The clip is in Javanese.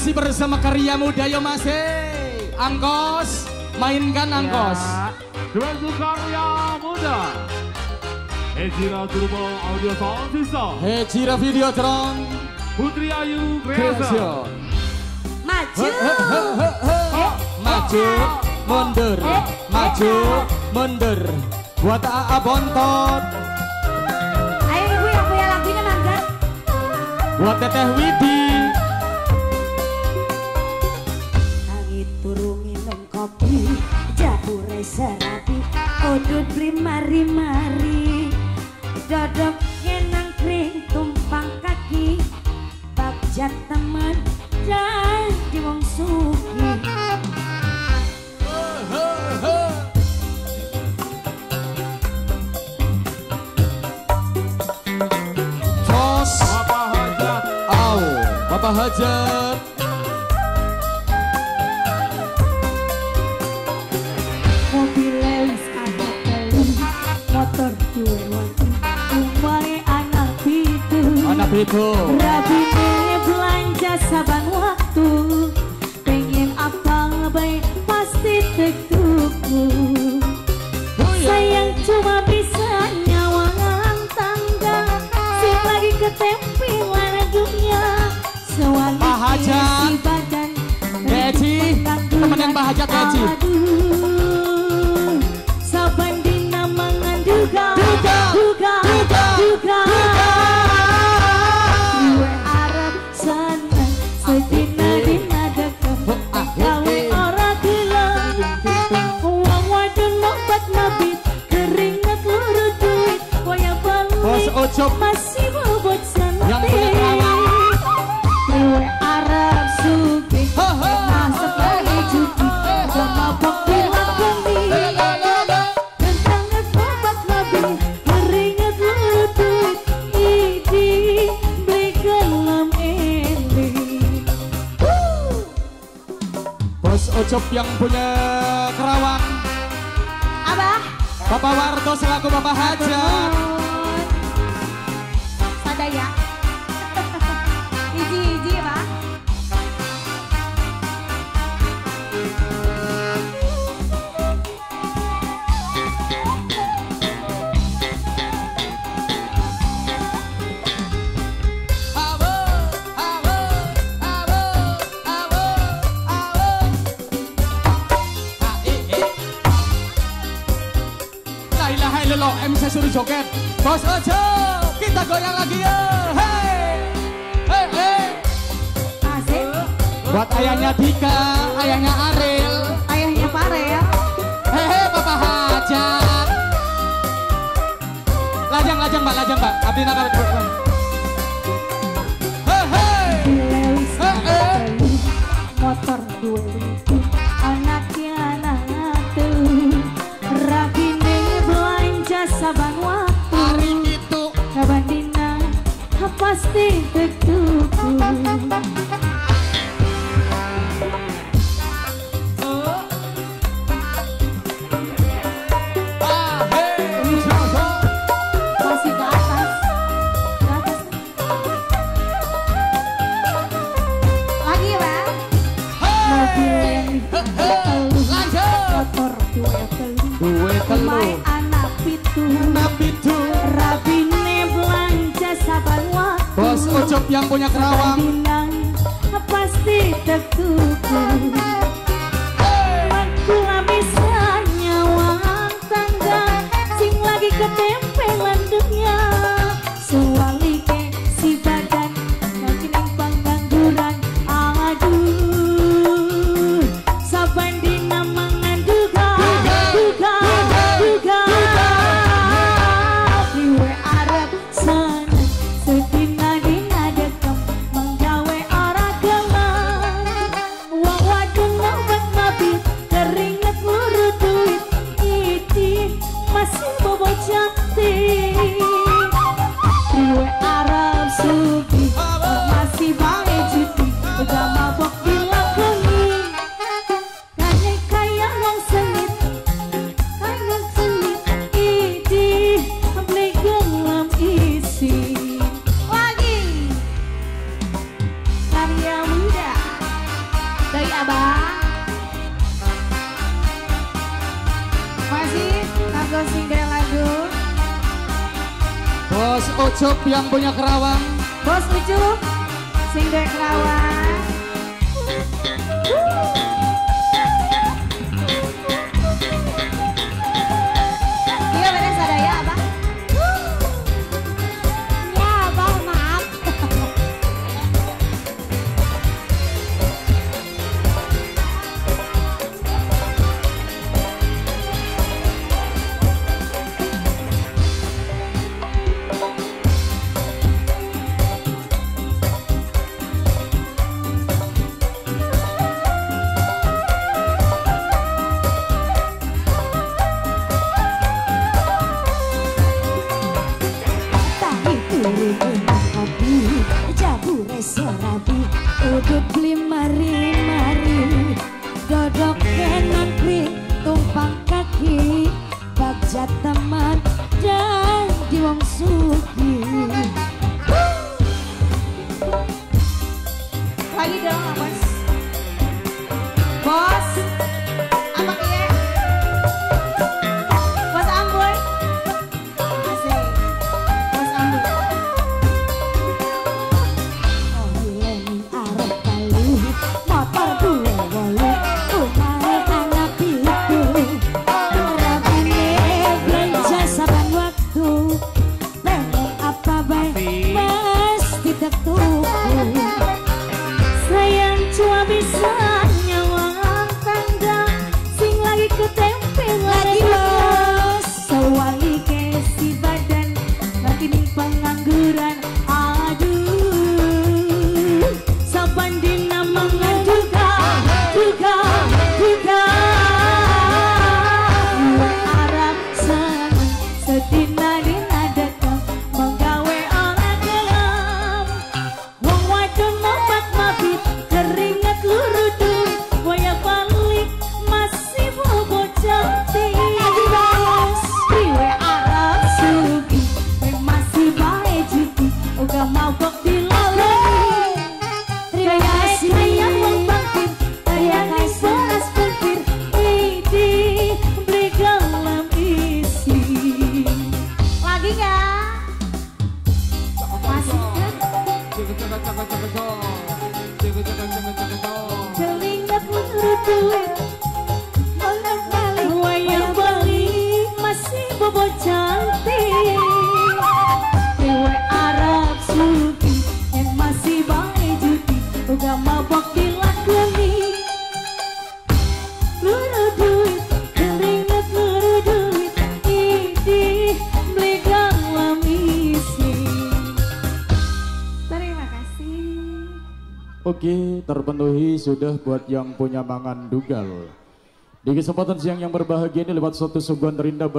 Masih bersama Karya Muda yo masih. Angkos, mainkan angkos. Ya. Duet Karya Muda. Hejira Turbo Audio Sound System. Hejira Videotron. Putri Ayu Creation. Maju. Maju, mundur. Maju, mundur. Buat AA Bontot. Ayo ibu yang punya lagunya mangga. Buat Teteh Widi. Tangi turu minum kopi, jabure serapi, udut beli mari-mari. Dodok ngenang kring tumpang kaki, bagja teman dan di wong sugih. Jos Bapak Hajat. Au, Bapak Hajat. Mobil wis ana telu, motor duwe watu, umpane anak pitu. Anak pitu. Rabine belanja saban waktu, pengen apa bae pasti tuku. Sayang cuma bisa nyawang tangga, sing lagi ketempilan dunia. Sewali Pak Hajat. si badan Deci, temenin Pak Hajat Deci. Aduh, saban dina mangan duga, Duga, duga, duga, duga. Duwe arep seneng, sedina dina dekem, gawe ora gelem. Wong wadon lompat mabit, keringet luru duit, wayah Bos balik Ucup masih bobot yang punya sentik. Kerawang. Duwe arep sugih, nah sekali judi, mabok dilakoni. Tentang obat nabi, keringet luru duit, idi beli gelem eling. Bos Ucup yang punya Kerawang. Abah, Bapak Warto selaku Bapak Hajat. Sadaya. Iji-iji, Pak. Awo, awo, awo, awo, awo. A, I, E. La ilaha illallah, MC suruh joget. Bos Ucup, kita goyang lagi ya. Hey, hey, hey. Asik. Buat ayahnya Dika, ayahnya Ariel. Ayahnya Farel. Hehe, Bapak Hajat. Lajang, lajang, Mbak, lajang, Mbak. Abdi nakal. Hehe. Lewis Hehe. motor duwe witu, anaknya anak telu, rabine belanja saban waktu, Hari itu saban dina pasti tertuku. Ah, hey, Masih ke atas, ke atas. Lagi Pak. Hey, Mobil lanjut. motor duwe telu, Duwe telu. Mae anak pitu, Anak pitu. rabine belanja saban waktu. Bos Ucup yang punya Kerawang. Dina pasti tertuku. Aku bisa nyawang tangga, sing lagi ketempelan dunia. Sewalike si badan, lagi ning pangangguran. Aduh, saban dina mangan duga, duga, duga. Priwe arep seneng, sedina dina dekem, menggawe ora gelem. Wong wadon Monggo sing lagu. Bos Ucup yang punya Kerawang. Bos Ucup sing Kerawang. Iya beres sadaya Abah. Ya Abah maaf. Serabi udut beli mari-mari dodok nangkring tumpang kaki bagja teman dan di wong sugi. Lagi dong Bos. Bos apa iya? Bos Amboy. Asik. Bos Amboy. Sayang cuma bisa nyawang tangga sing lagi ketempel lagi bos sewali kesi badan lagi ning pengangguran aduh saban dina mangan juga juga juga gue Arab seneng sedina dina datang menggawe oleh gelem wong wadon mobat mabit keringat luru duit waya balik masih bobo cantik priwe Arab sugi masih bae judi uga mabok dilalui terima kasih kaya wong bangkit kaya beras pentir idi beli gelem isi lagi gak? Masih kan? Keringat luru duit wayang balik masih bobo cantik dewe Arab sugi yang masih bae judi uga mabok dilakoni luru duit keringat luru duit idi beli gelem isi. Terima kasih. Oke, terpenuhi sudah buat yang punya mangan dugal. Di kesempatan siang yang berbahagia ini lewat suatu suguhan terindah